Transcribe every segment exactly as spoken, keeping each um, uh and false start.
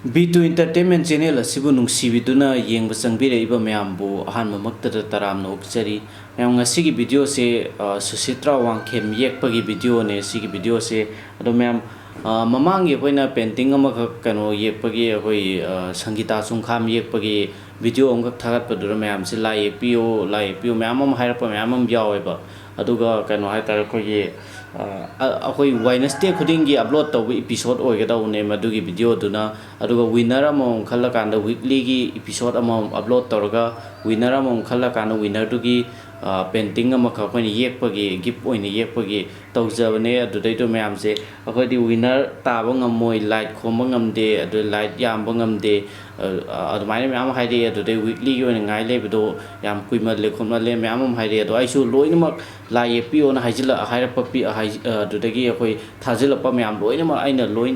B two Entertainment Channel ꯑꯁꯤꯕꯨ ꯅꯨꯡꯁꯤꯕꯤꯗꯨꯅ ꯌꯦꯡꯕ ꯆꯪꯕꯤꯔꯛꯏꯕ ꯃꯌꯥꯝꯕꯨ ꯑꯍꯥꯟꯕꯃꯛꯇꯗ ꯇꯔꯥꯝꯅ ꯑꯣꯛꯆꯔꯤ꯫ ꯃꯌꯥꯝ, ꯉꯁꯤꯒꯤ video ꯁꯦ, ꯑ, ꯁꯨꯁꯤꯇ꯭ꯔꯥ ꯋꯥꯡꯈꯦꯝ ꯌꯦꯛꯄꯒꯤ video ꯅꯦ ꯁꯤꯒꯤ video ꯁꯦ꯫ ꯑꯗꯣ ꯃꯌꯥꯝ, ꯑ, ꯃꯃꯥꯡꯒꯤ ꯑꯩꯈꯣꯏꯅ painting ꯑꯃꯈꯛ ꯀꯩꯅꯣ ꯌꯦꯛꯄꯒꯤ, ꯑꯩꯈꯣꯏ, ꯑ, ꯁꯪꯒꯤꯇꯥ ꯆꯨꯡꯈꯥꯝ ꯌꯦꯛꯄꯒꯤ video ꯑꯃꯈꯛ ꯊꯥꯒꯠꯄꯗꯨꯗ ꯃꯌꯥꯝꯁꯦ "ꯂꯥꯏ ꯌꯦꯛꯄꯤꯌꯨ, ꯂꯥꯏ ꯌꯦꯛꯄꯤꯌꯨ" ꯃꯌꯥꯝ ꯑꯃ ꯍꯥꯏꯔꯛꯄ ꯃꯌꯥꯝ ꯑꯃ ꯌꯥꯎꯋꯦꯕ꯫ ꯑꯗꯨꯒ ꯀꯩꯅꯣ ꯍꯥꯏꯇꯥꯔꯦ, ꯑꯩꯈꯣꯏꯒꯤ, ꯑ, ꯑ, ꯑꯩꯈꯣꯏ Wednesday ꯈꯨꯗꯤꯡꯒꯤ upload ꯇꯧꯕ episode ꯑꯣꯏꯒꯗꯧꯕꯅꯦ ꯃꯗꯨꯒꯤ video ꯗꯨꯅ꯫ ꯑꯗꯨꯒ winner ꯑꯃꯃꯝ ꯈꯜꯂꯀꯥꯟꯗ weekly ꯒꯤ episode ꯑꯃꯃꯝ upload ꯇꯧꯔꯒ winner ꯑꯃꯃꯝ ꯈꯜꯂꯀꯥꯟꯗ winner ꯗꯨꯒꯤ, ꯑ, painting ꯑꯃꯈꯛ ꯑꯩꯈꯣꯏꯅ ꯌꯦꯛꯄꯒꯤ, gift ꯑꯣꯏꯅ ꯌꯦꯛꯄꯒꯤ ꯇꯧꯖꯕꯅꯦ꯫ ꯑꯗꯨꯗꯩꯗꯣ ꯃꯌꯥꯝꯁꯦ, "ꯑꯩꯈꯣꯏꯗꯤ winner ꯇꯥꯕ ꯉꯝꯃꯣꯏ, like ꯈꯣꯝꯕ ꯉꯝꯗꯦ, ꯑꯗꯨ like ꯌꯥꯝꯕ ꯉꯝꯗꯦ", ꯑ, ꯑꯗꯨꯃꯥꯏꯅ ꯃꯌꯥꯝ ꯍꯥꯏꯔꯛꯑꯦ꯫ ꯑꯗꯨꯗꯩ weekly ꯒꯤ ꯑꯣꯏꯅ ꯉꯥꯏ ꯂꯩꯕꯗꯣ ꯌꯥꯝ ꯀꯨꯏꯃꯜꯂꯦ ꯈꯣꯠꯃꯜꯂꯦ ꯃꯌꯥꯝ ꯑꯃ ꯍꯥꯏꯔꯛꯑꯦ꯫ ꯑꯗꯣ ꯑꯩꯁꯨ ꯂꯣꯏꯅꯃꯛ ꯂꯥꯏ ꯌꯦꯛꯄꯤꯌꯣꯅ ꯍꯥꯏꯖꯤꯜꯂ-, ꯍꯥꯏꯔꯛꯄ ꯄꯤ-, ꯍꯥꯏ-, ꯑ, ꯑꯗꯨꯗꯒꯤ ꯑꯩꯈꯣꯏ ꯊꯥꯖꯤꯜꯂꯛꯄ ꯃꯌꯥꯝ ꯂꯣꯏꯅꯃꯛ ꯑꯩꯅ ꯂꯣꯏ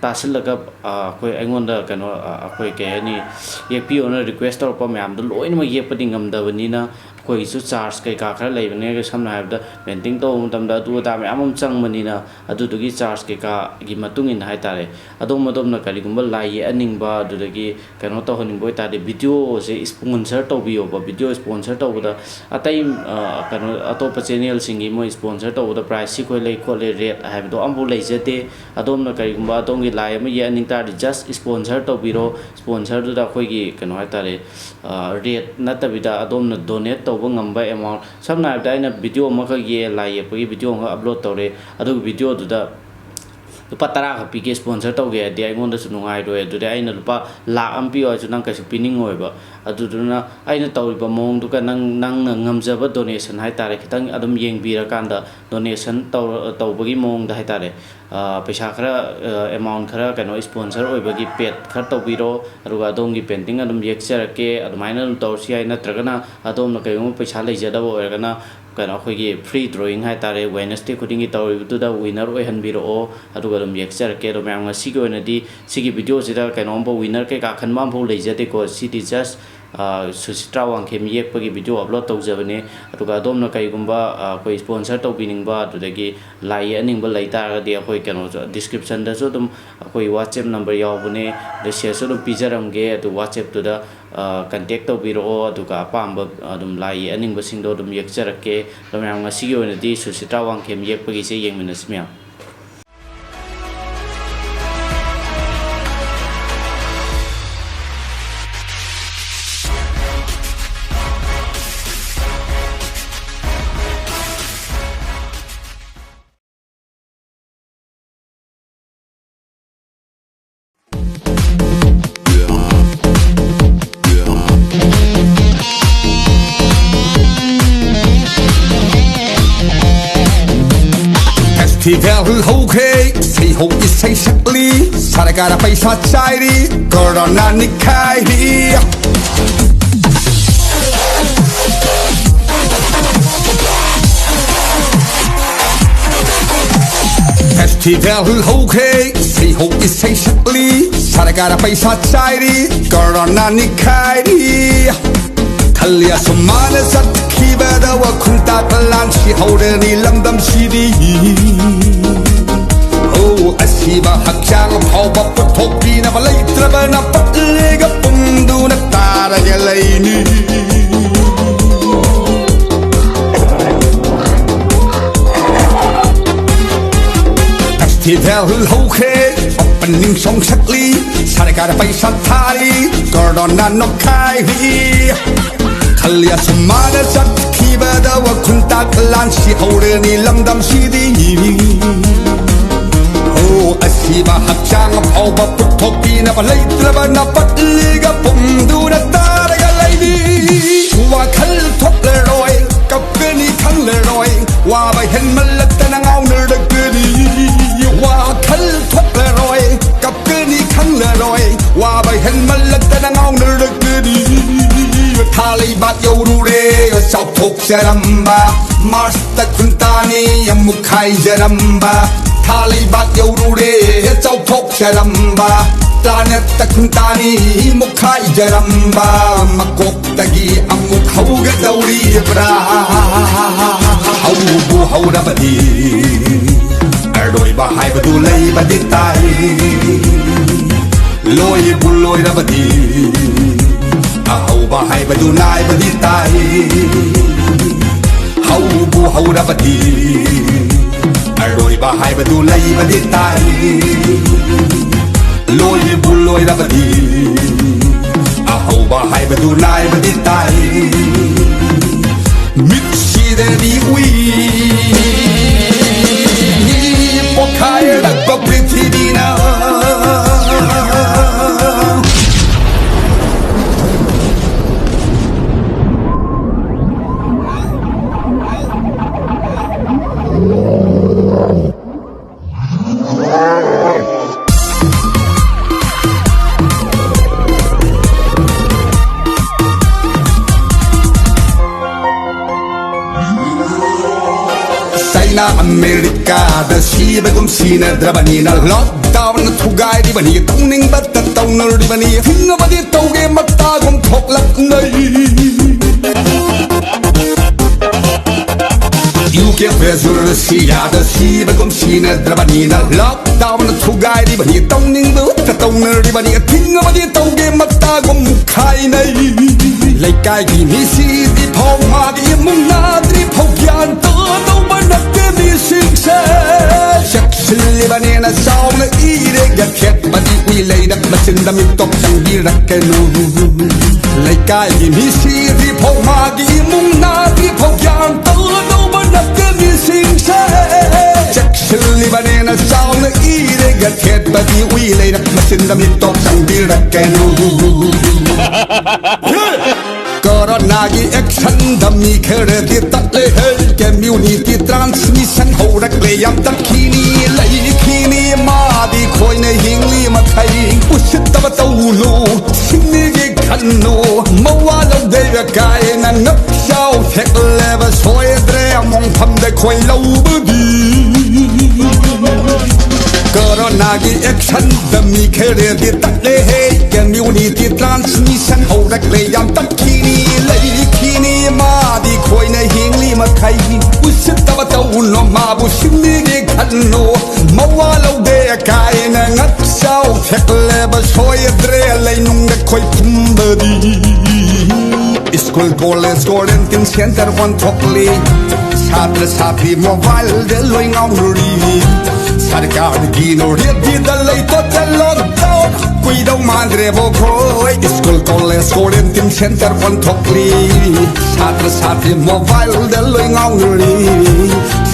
ꯇꯥꯁꯤꯜꯂꯒ, ꯑ, ꯑꯩꯈꯣꯏ, ꯑꯩꯉꯣꯟꯗ ꯀꯩꯅꯣ, ꯑ, ꯑꯩꯈꯣꯏ ꯀꯩ ꯍꯥꯏꯅꯤ, ꯌꯦꯛꯄꯤꯌꯣꯅ request ꯇꯧꯔꯛꯄ ꯃꯌꯥꯝꯗꯣ ꯂꯣꯏꯅꯃꯛ ꯌꯦꯛꯄꯗꯤ ꯉꯝꯗꯕꯅꯤꯅ, ꯑꯩꯈꯣꯏꯒꯤꯁꯨ charge ꯀꯩꯀꯥ ꯈꯔ ꯂꯩꯕꯅꯦ꯫ ꯁꯝꯅ ꯍꯥꯏꯔꯕꯗ, painting ꯇꯧꯕ ꯃꯇꯝꯗ ꯑꯗꯨ ꯑꯗꯥ ꯃꯌꯥꯝ ꯑꯃ ꯆꯪꯕꯅꯤꯅ, ꯑꯗꯨꯗꯨꯒꯤ charge ꯀꯩꯀꯥꯒꯤ ꯃꯇꯨꯡ ꯏꯟꯅ ꯍꯥꯏꯇꯥꯔꯦ, ꯑꯗꯣꯝ ꯑꯗꯣꯝꯅ ꯀꯔꯤꯒꯨꯝꯕ ꯂꯥꯏ ꯌꯦꯛꯍꯟꯅꯤꯡꯕ, ꯑꯗꯨꯗꯒꯤ ꯀꯩꯅꯣ ꯇꯧꯍꯟꯅꯤꯡꯕ ꯑꯣꯏꯇꯥꯔꯗꯤ, video ꯁꯦ sponsor ꯇꯧꯕꯤꯌꯣꯕ꯫ Video sponsor ꯇꯧꯕꯗ ꯑꯇꯩ, ꯑ, ꯀꯩꯅꯣ, ꯑꯇꯣꯞꯄ channel ꯁꯤꯡꯒꯤ ꯃꯣꯏ sponsor ꯇꯧꯕꯗ prize ꯁꯤ ꯑꯩꯈꯣꯏ ꯂꯩ ꯈꯣꯠꯂꯦ, rate ꯍꯥꯏꯕꯗꯣ ꯑꯃꯐꯥꯎ ꯂꯩꯖꯗꯦ꯫ ꯑꯗꯣꯝꯅ ꯀꯔꯤꯒꯨꯝꯕ ꯑꯗꯣꯝꯒꯤ ꯂꯥꯏ ꯑꯃ ꯌꯦꯛꯍꯟꯅꯤꯡ ꯇꯥꯔꯗꯤ, just sponsor ꯇꯧꯕꯤꯔꯣ꯫ Sponsor ꯗꯨꯗ ꯑꯩꯈꯣꯏꯒꯤ ꯀꯩꯅꯣ ꯍꯥꯏꯇꯥꯔꯦ, ꯑ, rate ꯅꯠꯇꯕꯤꯗ ꯑꯗꯣꯝꯅ donate ꯇꯧꯕ ꯉꯝꯕ amount, ꯁꯝꯅ ꯍꯥꯏꯔꯕꯗ ꯑꯩꯅ video ꯑꯃꯈꯛ ꯌꯦꯛꯑꯦ, ꯂꯥꯏ ꯌꯦꯛꯄꯒꯤ video ꯑꯃꯈꯛ upload ꯇꯧꯔꯦ, ꯑꯗꯨꯒ video ꯗꯨꯗ ꯂꯨꯄꯥ ꯇꯔꯥ ꯈꯛ ꯄꯤꯒꯦ, sponsor ꯇꯧꯒꯦ ꯍꯥꯏꯗꯤ ꯑꯩꯉꯣꯟꯗꯁꯨ ꯅꯨꯡꯉꯥꯏꯔꯣꯏ꯫ ꯑꯗꯨꯗꯤ ꯑꯩꯅ ꯂꯨꯄꯥ ꯂꯥꯛ ꯑꯃ ꯄꯤꯌꯣ ꯍꯥꯏꯁꯨ ꯅꯪ ꯀꯩꯁꯨ ꯄꯤꯅꯤꯡꯉꯣꯏꯕ꯫ ꯑꯗꯨꯗꯨꯅ ꯑꯩꯅ ꯇꯧꯔꯤꯕ ꯃꯑꯣꯡꯗꯨꯒ ꯅꯪ, ꯅꯪꯅ ꯉꯝꯖꯕ donation ꯍꯥꯏꯇꯥꯔꯦ, ꯈꯤꯇꯪ ꯑꯗꯨꯝ ꯌꯦꯡꯕꯤꯔꯀꯥꯟꯗ donation ꯇꯧꯔ-, ꯇꯧꯕꯒꯤ ꯃꯑꯣꯡꯗ ꯍꯥꯏꯇꯥꯔꯦ, ꯑ, ꯄꯩꯁꯥ ꯈꯔ, ꯑ, amount ꯈꯔ ꯀꯩꯅꯣ sponsor ꯑꯣꯏꯕꯒꯤ paid ꯈꯔ ꯇꯧꯕꯤꯔꯣ, ꯑꯗꯨꯒ ꯑꯗꯣꯝꯒꯤ painting ꯑꯗꯨꯝ ꯌꯦꯛꯆꯔꯛꯀꯦ꯫ ꯑꯗꯨꯃꯥꯏꯅ ꯑꯗꯨꯝ ꯇꯧꯔꯁꯨ ꯌꯥꯏ, ꯅꯠꯇ꯭ꯔꯒꯅ ꯑꯗꯣꯝꯅ ꯀꯔꯤꯒꯨꯝꯕ ꯄꯩꯁꯥ ꯂꯩꯖꯗꯕ ꯑꯣꯏꯔꯒꯅ ꯀꯩꯅꯣ ꯑꯩꯈꯣꯏꯒꯤ free drawing ꯍꯥꯏꯇꯥꯔꯦ, Wednesday ꯈꯨꯗꯤꯡꯒꯤ ꯇꯧꯔꯤꯕꯗꯨꯗ winner ꯑꯣꯏꯍꯟꯕꯤꯔꯛꯑꯣ, ꯑꯗꯨꯒ ꯑꯗꯨꯝ ꯌꯦꯛꯆꯔꯛꯀꯦ꯫ ꯑꯗꯣ ꯃꯌꯥꯝ, ꯉꯁꯤꯒꯤ ꯑꯣꯏꯅꯗꯤ ꯁꯤꯒꯤ video ꯁꯤꯗ ꯀꯩꯅꯣꯝꯐꯥꯎ winner ꯀꯩꯀꯥ ꯈꯟꯕ ꯑꯃꯐꯥꯎ ꯂꯩꯖꯗꯦꯀꯣ꯫ ꯁꯤꯗꯤ just ꯑ, ꯁꯨꯁꯤꯇ꯭ꯔꯥ ꯋꯥꯡꯈꯦꯝ ꯌꯦꯛꯄꯒꯤ video upload ꯇꯧꯖꯕꯅꯦ꯫ ꯑꯗꯨꯒ ꯑꯗꯣꯝꯅ ꯀꯔꯤꯒꯨꯝꯕ, ꯑ, ꯑꯩꯈꯣꯏ sponsor ꯇꯧꯕꯤꯅꯤꯡꯕ, ꯑꯗꯨꯗꯒꯤ ꯂꯥꯏ ꯌꯦꯛꯍꯟꯅꯤꯡꯕ ꯂꯩ ꯇꯥꯔꯒꯗꯤ, ꯑꯩꯈꯣꯏ ꯀꯩꯅꯣꯁꯨ, description-ꯗꯁꯨ ꯑꯗꯨꯝ ꯑꯩꯈꯣꯏ WhatsApp number ꯌꯥꯎꯕꯅꯦ, message-ꯁꯨ ꯑꯗꯨꯝ ꯄꯤꯖꯔꯝꯒꯦ꯫ ꯑꯗꯨ WhatsApp-ꯇꯨꯗ, ꯑ, contact ꯇꯧꯕꯤꯔꯛꯑꯣ, ꯑꯗꯨꯒ ꯑꯄꯥꯝꯕ ꯑꯗꯨꯝ ꯂꯥꯏ ꯌꯦꯛꯍꯟꯅꯤꯡꯕꯁꯤꯡꯗꯣ ꯑꯗꯨꯝ ꯌꯦꯛꯆꯔꯛꯀꯦ꯫ ꯑꯗꯣ ꯃꯌꯥꯝ, ꯉꯁꯤꯒꯤ ꯑꯣꯏꯅꯗꯤ ꯁꯨꯁꯤꯇ꯭ꯔꯥ ꯋꯥꯡꯈꯦꯝ ꯌꯦꯛꯄꯒꯤꯁꯦ ꯌꯦꯡꯃꯤꯟꯅꯁꯤ ꯃꯌꯥꯝ꯫ Festival ꯍꯧꯈ꯭ꯔꯦ, ꯏꯁꯩ ꯍꯧ, ꯏꯁꯩ ꯁꯛꯂꯤ, ꯁꯔꯀꯥꯔ ꯄꯩꯁꯥ ꯆꯥꯏꯔꯤ, ꯀꯣꯔꯣꯅꯥ ꯅꯤꯈꯥꯏꯔꯤ꯫ Festival ꯍꯧꯈ꯭ꯔꯦ, ꯏꯁꯩ ꯍꯧ, ꯏꯁꯩ ꯁꯛꯂꯤ, ꯁꯔꯀꯥꯔ ꯄꯩꯁꯥ ꯆꯥꯏꯔꯤ, ꯀꯣꯔꯣꯅꯥ ꯅꯤꯈꯥꯏꯔꯤ꯫ ꯈꯜꯂꯤ ꯑꯁꯨꯝ ꯃꯥꯅ ꯆꯠꯈꯤꯕꯗ ꯋꯥꯈꯨꯟ ꯇꯥꯛꯂꯥꯟ ꯁꯤꯍꯧꯔꯅꯤ ꯂꯝꯗꯝꯁꯤꯗꯤ꯫ ꯑꯣ, ꯑꯁꯤꯕ ꯍꯛꯆꯥꯡ ꯐꯥꯎꯕ ꯄꯨꯊꯣꯛꯄꯤꯅꯕ ꯂꯩꯇ꯭ꯔꯕꯅ ꯄꯠꯂꯒ ꯄꯨꯝꯗꯨꯅ ꯇꯥꯔꯒ ꯂꯩꯅꯤ꯫ Festival ꯍꯧꯈ꯭ꯔꯦ, opening song ꯁꯛꯂꯤ, ꯁꯔꯀꯥꯔ ꯄꯩꯁꯥ ꯊꯥꯔꯤ, ꯀꯣꯔꯣꯅꯥ ꯅꯣꯛꯈꯥꯏꯔꯤ꯫ ꯈꯜꯂꯤ ꯑꯁꯨꯝ ꯃꯥꯅ ꯆꯠꯈꯤꯕꯗ ꯋꯥꯈꯨꯟ ꯇꯥꯛꯂꯥꯟ ꯁꯤꯍꯧꯔꯅꯤ ꯂꯝꯗꯝꯁꯤꯗꯤ꯫ ꯑꯣ, ꯑꯁꯤꯕ ꯍꯛꯆꯥꯡ ꯐꯥꯎꯕ ꯄꯨꯊꯣꯛꯄꯤꯅꯕ ꯂꯩꯇ꯭ꯔꯕꯅ ꯄꯠꯂꯤꯒ ꯄꯨꯝꯗꯨꯅ ꯇꯥꯔꯒ ꯂꯩꯔꯤ꯫ ꯋꯥꯈꯜ ꯊꯣꯛꯂꯔꯣꯏ, ꯀꯞꯀꯅꯤ ꯈꯪꯂꯔꯣꯏ, ꯋꯥꯕ ꯍꯦꯟꯃꯜꯂꯛꯇꯅ ꯉꯥꯎꯅꯔꯛꯀꯅꯤ꯫ ꯋꯥꯈꯜ ꯊꯣꯛꯂꯔꯣꯏ, ꯀꯞꯀꯅꯤ ꯈꯪꯂꯔꯣꯏ, ꯋꯥꯕ ꯍꯦꯟꯃꯜꯂꯛꯇꯅ ꯉꯥꯎꯅꯔꯛꯀꯅꯤ꯫ ꯊꯥ ꯂꯩꯕꯥꯛ ꯌꯧꯔꯨꯔꯦ ꯆꯥꯎꯊꯣꯛꯆꯔꯝꯕ, ꯃꯥꯔꯁꯇ ꯈꯨꯟꯇꯥꯅꯤ ꯑꯃꯨꯛ ꯍꯥꯏꯖꯔꯝꯕ꯫ ꯊꯥ ꯂꯩꯕꯥꯛ ꯌꯧꯔꯨꯔꯦ ꯆꯥꯎꯊꯣꯛꯆꯔꯝꯕ, ꯄ꯭ꯂꯥꯅꯦꯠꯇ ꯈꯨꯟꯇꯥꯅꯤ ꯃꯨꯛꯈꯥꯏꯖꯔꯝꯕ ꯃꯀꯣꯛꯇꯒꯤ ꯑꯃꯨꯛ ꯍꯧꯒꯗꯧꯔꯤꯕ꯭ꯔꯥ? ꯍꯧꯕꯨ ꯍꯧꯔꯕꯗꯤ ꯑꯔꯣꯏꯕ ꯍꯥꯏꯕꯗꯨ ꯂꯩꯕꯗꯤ ꯇꯥꯏ꯫ ꯂꯣꯏꯕꯨ ꯂꯣꯏꯔꯕꯗꯤ ꯑꯍꯧꯕ ꯍꯥꯏꯕꯗꯨ ꯅꯥꯏꯕꯗꯤ ꯇꯥꯏ꯫ ꯍꯧꯕꯨ ꯍꯧꯔꯕꯗꯤ ꯑꯔꯣꯏꯕ ꯍꯥꯏꯕꯗꯨ ꯂꯩꯕꯗꯤ ꯇꯥꯏ꯫ ꯂꯣꯏꯕꯨ ꯂꯣꯏꯔꯕꯗꯤ ꯑꯍꯧꯕ ꯍꯥꯏꯕꯗꯨ ꯅꯥꯏꯕꯗꯤ ꯇꯥꯏ꯫ ꯃꯤꯠꯁꯤꯗꯗꯤ ꯎꯏ ꯄꯣꯈꯥꯏꯔꯛꯄ ꯄ꯭ꯔꯤꯊꯤꯕꯤꯅ꯫ ꯆꯥꯏꯅꯥ ꯑꯃꯦꯔꯤꯀꯥꯗ ꯁꯤꯕꯒꯨꯝ ꯁꯤꯅꯗ꯭ꯔꯕꯅꯤꯅ ꯂꯣꯛꯗꯥꯎꯟ ꯊꯨꯒꯥꯏꯔꯤꯕꯅꯤ꯫ ꯇꯧꯅꯤꯡꯕꯇ ꯇꯧꯅꯔꯤꯕꯅꯤ꯫ ꯊꯤꯡꯉꯕꯗꯤ ꯇꯧꯒꯦ ꯃꯇꯥꯒꯨꯝ ꯊꯣꯛꯂꯛꯅꯩ꯫ ꯌꯨ ꯀꯦ ꯕ꯭ꯔꯥꯖꯤꯜ ꯔꯁꯤꯌꯥꯗ ꯁꯤꯕꯒꯨꯝ ꯁꯤꯅꯗ꯭ꯔꯕꯅꯤꯅ ꯂꯣꯛꯗꯥꯎꯟ ꯊꯨꯒꯥꯏꯔꯤꯕꯅꯤ꯫ ꯇꯧꯅꯤꯡꯕꯇ ꯇꯧꯅꯔꯤꯕꯅꯤ꯫ ꯊꯤꯡꯉꯕꯗꯤ ꯇꯧꯒꯦ ꯃꯇꯥꯒꯨꯝ ꯈꯥꯏꯅꯩ꯫ ꯂꯩꯀꯥꯏꯒꯤ ꯃꯤꯁꯤꯗꯤ ꯐꯥꯎ ꯃꯥꯒꯤ ꯏꯃꯨꯡ ꯅꯥꯗ꯭ꯔꯤ ꯐꯥꯎ ꯒ꯭ꯌꯥꯟ ꯇꯥꯗꯧꯕ ꯅꯠꯇꯦ ꯃꯤꯁꯤꯡꯁꯦ꯫ ꯆꯦꯛꯁꯤꯜꯂꯤꯕꯅꯦꯅ ꯆꯥꯎꯅ ꯏꯔꯦ ꯌꯥꯈꯦꯠꯄꯗꯤ ꯎꯏ ꯂꯩꯔꯛ ꯃꯆꯤꯟꯗ ꯃꯤꯇꯣꯞ ꯆꯪꯕꯤꯔꯛꯀꯅꯨ꯫ ꯂꯩꯀꯥꯏꯒꯤ ꯃꯤꯁꯤꯗꯤ ꯐꯥꯎ ꯃꯥꯒꯤ ꯏꯃꯨꯡ ꯅꯥꯗ꯭ꯔꯤ ꯐꯥꯎ ꯒ꯭ꯌꯥꯟ ꯇꯥꯗꯧꯕ ꯅꯠꯇꯦ ꯃꯤꯁꯤꯡꯁꯦ꯫ ꯆꯦꯛꯁꯤꯜꯂꯤꯕꯅꯦꯅ ꯆꯥꯎꯅ ꯏꯔꯦ ꯌꯥꯈꯦꯠꯄꯗꯤ ꯎꯏ ꯂꯩꯔꯛ ꯃꯆꯤꯟꯗ ꯃꯤꯇꯣꯞ ꯆꯪꯕꯤꯔꯛꯀꯅꯨ꯫ ꯀꯣꯔꯣꯅꯥꯒꯤ ꯑꯦꯛꯁꯟꯗ ꯃꯤ ꯈꯔꯗꯤ ꯇꯠꯂꯦ ꯍꯦ꯫ ꯀꯝꯃ꯭ꯌꯨꯅꯤꯇꯤ ꯇ꯭ꯔꯥꯟꯁꯃꯤꯁꯟ ꯍꯧꯔꯛꯂꯦ ꯌꯥꯝ ꯇꯠꯈꯤꯅꯤ ꯂꯩꯈꯤꯅꯤ ꯃꯥꯗꯤ ꯈꯣꯏꯅ ꯍꯤꯡꯂꯤ ꯃꯈꯩ꯫ ꯎꯁꯤꯠꯇꯕ ꯇꯧꯅꯨ ꯁꯤꯡꯃꯤꯒꯤ ꯈꯟꯅꯨ ꯃꯋꯥ ꯂꯧꯗꯦ ꯀꯥꯏꯅ ꯉꯛꯆꯥꯎ ꯊꯦꯛꯂꯦꯕ ꯁꯣꯏꯗ꯭ꯔꯦ ꯃꯣꯡꯐꯝꯗ ꯈꯣꯏ ꯂꯧꯕꯗꯤ꯫ ꯀꯣꯔꯣꯅꯥ ꯃꯥꯒꯤ ꯑꯦꯛꯁꯟꯗ ꯃꯤ ꯈꯔꯗꯤ ꯇꯠꯂꯦꯍꯦ꯫ ꯀꯝꯃ꯭ꯌꯨꯅꯤꯇꯤ ꯇ꯭ꯔꯥꯟꯁꯃꯤꯁꯟ ꯍꯧꯔꯛꯂꯦ, ꯌꯥꯝ ꯇꯠꯈꯤꯅꯤ, ꯂꯩꯈꯤꯅꯤ꯫ ꯃꯥꯗꯤ ꯈꯣꯏꯅ ꯍꯤꯡꯂꯤ ꯃꯈꯩ ꯎꯁꯤꯠꯇꯕ ꯇꯧꯅꯣ, ꯃꯥꯕꯨ ꯁꯤꯡꯂꯤꯒꯦ ꯈꯟꯅꯣ꯫ ꯃꯋꯥ ꯂꯧꯗꯦ ꯀꯥꯏꯅ ꯉꯛꯆꯥꯎ ꯊꯦꯛꯂꯦꯕ, ꯁꯣꯏꯗ꯭ꯔꯦ ꯂꯩꯅꯨꯡꯗ ꯈꯣꯏ ꯐꯨꯝꯕꯗꯤ꯫ ꯁ꯭ꯀꯨꯜ ꯀꯣꯂꯦꯖ ꯀ꯭ꯋꯥꯔꯦꯟꯇꯤꯟ ꯁꯦꯟꯇꯔ ꯑꯣꯟꯊꯣꯛꯂꯤ꯫ ꯁꯥꯇ꯭ꯔ ꯁꯥꯇ꯭ꯔꯤ ꯃꯣꯕꯥꯏꯜꯗ ꯂꯣꯏ ꯉꯥꯎꯅꯔꯤ꯫ ꯁꯔꯀꯥꯔꯒꯤ ꯅꯣꯔꯦꯗꯤꯗ ꯂꯩꯇꯣꯠꯇ ꯂꯣꯛꯗꯥꯎꯟ ꯀꯨꯏꯗꯧ ꯃꯥꯟꯗ꯭ꯔꯦꯕꯣ ꯈꯣꯏ꯫ ꯁ꯭ꯀꯨꯜ ꯀꯣꯂꯦꯖ ꯀ꯭ꯋꯥꯔꯦꯟꯇꯤꯟ ꯁꯦꯟꯇꯔ ꯑꯣꯟꯊꯣꯛꯂꯤ꯫ ꯁꯥꯇ꯭ꯔ ꯁꯥꯇ꯭ꯔꯤ ꯃꯣꯕꯥꯏꯜꯗ ꯂꯣꯏ ꯉꯥꯎꯅꯔꯤ꯫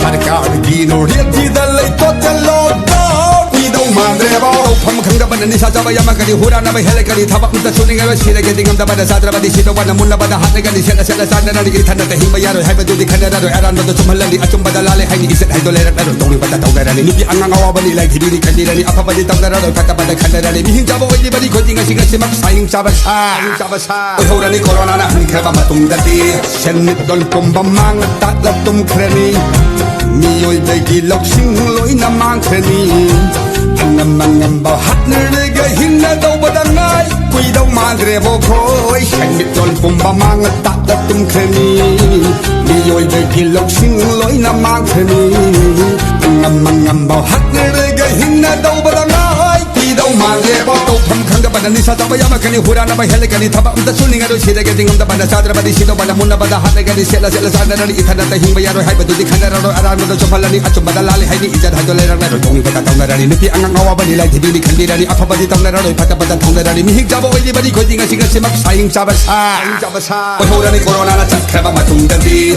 ꯁꯔꯀꯥꯔꯒꯤ ꯅꯣꯔꯦꯗꯤꯗ ꯂꯩꯇꯣꯠꯇ ꯂꯣꯛꯗꯥꯎꯟ ꯀꯨꯏꯗꯧ ꯃꯥꯟꯗ꯭ꯔꯦꯕꯣ꯫ ꯇꯧꯐꯝ ꯈꯪꯗꯕꯅ ꯅꯤꯁꯥ ꯆꯥꯕ ꯌꯥꯝꯃꯛꯀꯅꯤ, ꯍꯨꯔꯥꯟꯅꯕ ꯍꯦꯜꯂꯛꯀꯅꯤ, ꯊꯕꯛ ꯑꯝꯇ ꯁꯨꯅꯤꯡꯉꯔꯣꯏ, ꯁꯤꯔꯒꯗꯤ ꯉꯝꯗꯕꯅ ꯆꯥꯗ꯭ꯔꯕꯗꯤ ꯁꯤꯗꯧꯕꯅ ꯃꯨꯟꯅꯕꯗ ꯍꯥꯠꯅꯒꯅꯤ, ꯁꯦꯠꯅ ꯁꯦꯠꯅ ꯆꯥꯟꯅꯔꯅꯤ, ꯏꯊꯟꯅꯇ ꯍꯤꯡꯕ ꯌꯥꯔꯣꯏ ꯍꯥꯏꯕꯗꯨꯗꯤ ꯈꯟꯅꯔꯔꯣꯏ, ꯑꯔꯥꯟꯕꯗꯣ ꯆꯨꯝꯍꯜꯂꯅꯤ, ꯑꯆꯨꯝꯕꯗ ꯂꯥꯜꯂꯦ ꯍꯥꯏꯅꯤ, ꯏꯖꯠ ꯍꯥꯏꯗꯣ ꯂꯩꯔꯛꯂꯔꯣꯏ, ꯇꯧꯅꯤꯡꯕꯇ ꯇꯧꯅꯔꯅꯤ, ꯅꯨꯄꯤ ꯑꯉꯥꯡ ꯑꯋꯥꯕꯅꯤ ꯂꯥꯏꯊꯤꯕꯤꯅꯤ ꯈꯟꯕꯤꯔꯅꯤ, ꯑꯐꯕꯗꯤ ꯇꯧꯅꯔꯔꯣꯏ, ꯐꯠꯇꯕꯗ ꯈꯟꯅꯔꯅꯤ, ꯃꯤꯍꯤꯡ ꯆꯥꯕ ꯑꯣꯏꯔꯤꯕꯅꯤ ꯈꯣꯏꯗꯤ ꯉꯁꯤ ꯉꯁꯤꯃꯛ ꯁꯥꯍꯤꯡ ꯆꯥꯕ ꯁꯥ, ꯁꯥꯍꯤꯡ ꯆꯥꯕ ꯁꯥ ꯑꯣꯏꯍꯧꯔꯅꯤ꯫ ꯀꯣꯔꯣꯅꯥꯅ ꯍꯟꯈ꯭ꯔꯕ ꯃꯇꯨꯡꯗꯗꯤ ꯁꯦꯟꯃꯤꯠꯂꯣꯟ ꯄꯨꯝꯕ ꯃꯥꯡ ꯇꯥꯛꯂ ꯇꯨꯝꯈ꯭ꯔꯅꯤ, ꯃꯤꯑꯣꯏꯕꯒꯤ ꯂꯧꯁꯤꯡ ꯂꯣꯏꯅ ꯃꯥꯡꯈ꯭ꯔꯅꯤ, ꯑꯉꯝ ꯑꯉꯝꯕ ꯍꯥꯠꯅꯔꯒ ꯍꯤꯡꯅꯗꯧꯕꯗ ꯉꯥꯏ ꯀꯨꯏꯗꯧ ꯃꯥꯟꯗ꯭ꯔꯦꯕꯣ ꯈꯣꯏ꯫ ꯁꯦꯟꯃꯤꯠꯂꯣꯟ ꯄꯨꯝꯕ ꯃꯥꯡ ꯇꯥꯛꯂ ꯇꯨꯝꯈ꯭ꯔꯅꯤ, ꯃꯤꯑꯣꯏꯕꯒꯤ ꯂꯧꯁꯤꯡ ꯂꯣꯏꯅ ꯃꯥꯡꯈ꯭ꯔꯅꯤ, ꯑꯉꯝ ꯑꯉꯝꯕ ꯍꯥꯠꯅꯔꯒ ꯍꯤꯡꯅꯗꯧꯕꯗ ꯉꯥꯏ ꯀꯤꯗꯧ ꯃꯥꯟꯗ꯭ꯔꯦꯕꯣ꯫ ꯇꯧꯐꯝ ꯈꯪꯗꯕꯅ ꯅꯤꯁꯥ ꯆꯥꯕ ꯌꯥꯝꯃꯛꯀꯅꯤ, ꯍꯨꯔꯥꯟꯅꯕ ꯍꯦꯜꯂꯛꯀꯅꯤ, ꯊꯕꯛ ꯑꯝꯇ ꯁꯨꯅꯤꯡꯉꯔꯣꯏ, ꯁꯤꯔꯒꯗꯤ ꯉꯝꯗꯕꯅ ꯆꯥꯗ꯭ꯔꯕꯗꯤ ꯁꯤꯗꯧꯕꯅ ꯃꯨꯟꯅꯕꯗ ꯍꯥꯠꯂꯒꯅꯤ, ꯁꯦꯠꯂ ꯁꯦꯠꯂ ꯆꯥꯟꯅꯔꯅꯤ, ꯏꯊꯟꯗꯇ ꯍꯤꯡꯕ ꯌꯥꯔꯣꯏ ꯍꯥꯏꯕꯗꯨꯗꯤ ꯈꯟꯅꯔꯔꯣꯏ, ꯑꯔꯥꯟꯕꯗ ꯆꯨꯝꯍꯜꯂꯅꯤ, ꯑꯆꯨꯝꯕꯗ ꯂꯥꯜꯂꯦ ꯍꯥꯏꯅꯤ, ꯏꯖꯠ ꯍꯥꯏꯗꯣ ꯂꯩꯔꯛꯂꯔꯣꯏ, ꯇꯧꯅꯤꯡꯕꯇ ꯇꯧꯅꯔꯅꯤ, ꯅꯨꯄꯤ ꯑꯉꯥꯡ ꯑꯋꯥꯕꯅꯤ ꯂꯥꯏꯊꯤꯕꯤꯅꯤ ꯈꯟꯕꯤꯔꯅꯤ, ꯑꯐꯕꯗꯤ ꯇꯧꯅꯔꯔꯣꯏ, ꯐꯠꯇꯕꯗ ꯊꯧꯅꯔꯅꯤ, ꯃꯤꯍꯤꯡ ꯆꯥꯕ ꯑꯣꯏꯔꯤꯕꯅꯤ ꯈꯣꯏꯗꯤ ꯉꯁꯤ ꯉꯁꯤꯃꯛ ꯁꯥꯍꯤꯡ ꯆꯥꯕ ꯁꯥ, ꯁꯥꯍꯤꯡ ꯆꯥꯕ ꯁꯥ ꯑꯣꯏꯍꯧꯔꯅꯤ꯫ ꯀꯣꯔꯣꯅꯥꯅ ꯆꯠꯈ꯭ꯔꯕ ꯃꯇꯨꯡꯗꯗꯤ